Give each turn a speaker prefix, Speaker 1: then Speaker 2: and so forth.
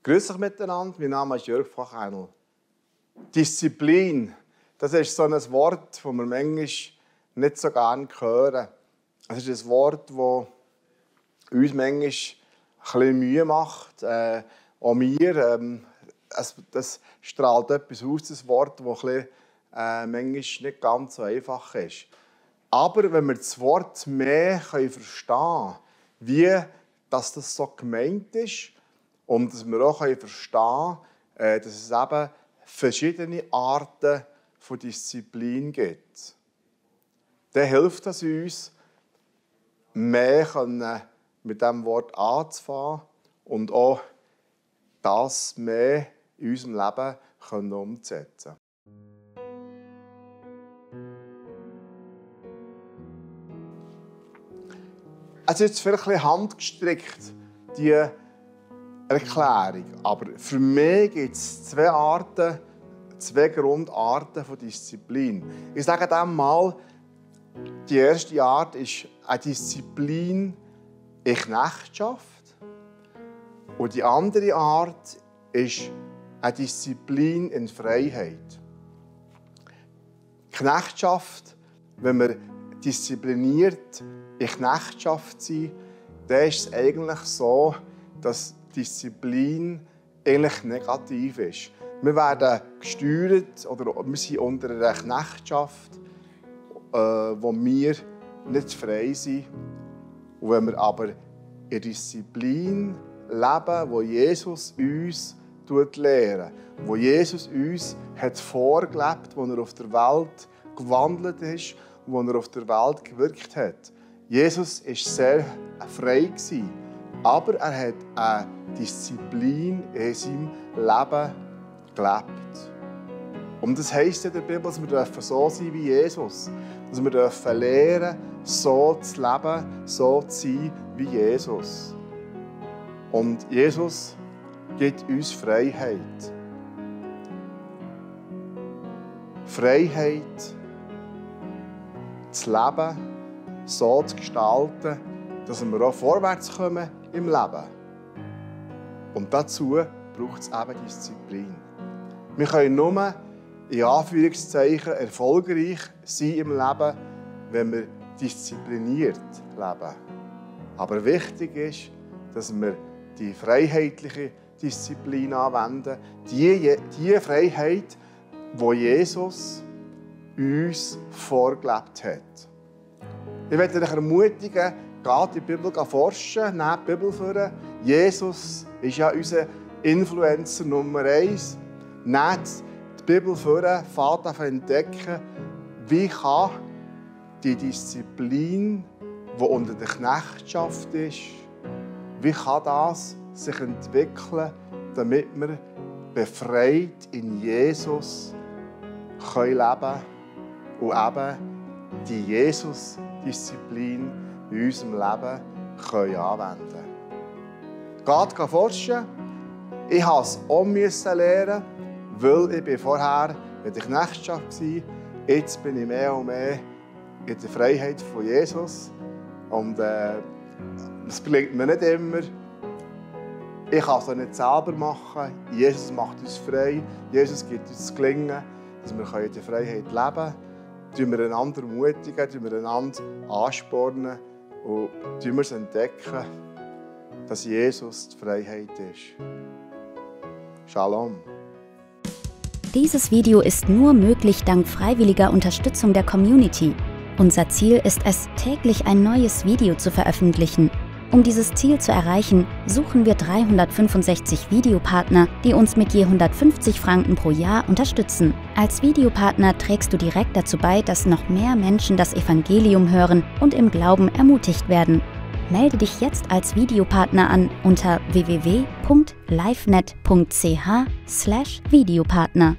Speaker 1: Grüß euch miteinander, mein Name ist Jörg Fachheinl. Disziplin, das ist so ein Wort, das wir manchmal nicht so gerne hören. Es ist ein Wort, das uns manchmal ein bisschen Mühe macht. Auch mir. Das strahlt etwas aus, das Wort, das manchmal nicht ganz so einfach ist. Aber wenn wir das Wort mehr verstehen können, wie das so gemeint ist, und dass wir auch verstehen können, dass es eben verschiedene Arten von Disziplin gibt, dann hilft es uns, mehr mit diesem Wort anzufangen und auch das mehr in unserem Leben umzusetzen. Es ist vielleicht ein bisschen handgestrickt, die Erklärung. Aber für mich gibt es zwei Grundarten von Disziplin. Ich sage dem mal, die erste Art ist eine Disziplin in Knechtschaft. Und die andere Art ist eine Disziplin in Freiheit. Knechtschaft, wenn wir diszipliniert in Knechtschaft sind, dann ist es eigentlich so, dass Disziplin eigentlich negativ ist. Wir werden gesteuert oder wir sind unter einer Knechtschaft, wo wir nicht frei sind. Und wenn wir aber in Disziplin leben, wo Jesus uns lehrt, wo Jesus uns hat vorgelebt, wo er auf der Welt gewandelt ist, wo er auf der Welt gewirkt hat. Jesus war sehr frei, aber er hat eine Disziplin in seinem Leben gelebt. Und das heisst in der Bibel, dass wir so sein wie Jesus. Dass wir lernen, so zu leben, so zu sein wie Jesus. Und Jesus gibt uns Freiheit. Freiheit, zu leben, so zu gestalten, dass wir auch vorwärts kommen im Leben. Und dazu braucht es eben Disziplin. Wir können nur, in Anführungszeichen, erfolgreich sein im Leben, wenn wir diszipliniert leben. Aber wichtig ist, dass wir die freiheitliche Disziplin anwenden, die Freiheit, die Jesus uns vorgelebt hat. Ich möchte euch ermutigen, geht die Bibel forschen, nehmt die Bibel vor. Jesus ist ja unser Influencer Nummer 1. Nehmt die Bibel vor, fangt an entdecken, wie kann die Disziplin, die unter der Knechtschaft ist, wie kann das sich entwickeln, damit wir befreit in Jesus leben können und eben die Jesus-Disziplin in unserem Leben anwenden können. Geht forschen. Ich musste es auch lernen, weil ich vorher in der Knechtschaft war. Jetzt bin ich mehr und mehr in der Freiheit von Jesus. Und das gelingt mir nicht immer. Ich kann es auch nicht selber machen. Jesus macht uns frei. Jesus gibt uns das Gelingen, dass wir in der Freiheit leben können. Wir einander ermutigen, wir einander anspornen und wir entdecken, dass Jesus die Freiheit ist. Shalom.
Speaker 2: Dieses Video ist nur möglich dank freiwilliger Unterstützung der Community. Unser Ziel ist es, täglich ein neues Video zu veröffentlichen. Um dieses Ziel zu erreichen, suchen wir 365 Videopartner, die uns mit je 150 Franken pro Jahr unterstützen. Als Videopartner trägst du direkt dazu bei, dass noch mehr Menschen das Evangelium hören und im Glauben ermutigt werden. Melde dich jetzt als Videopartner an unter www.livenet.ch/Videopartner.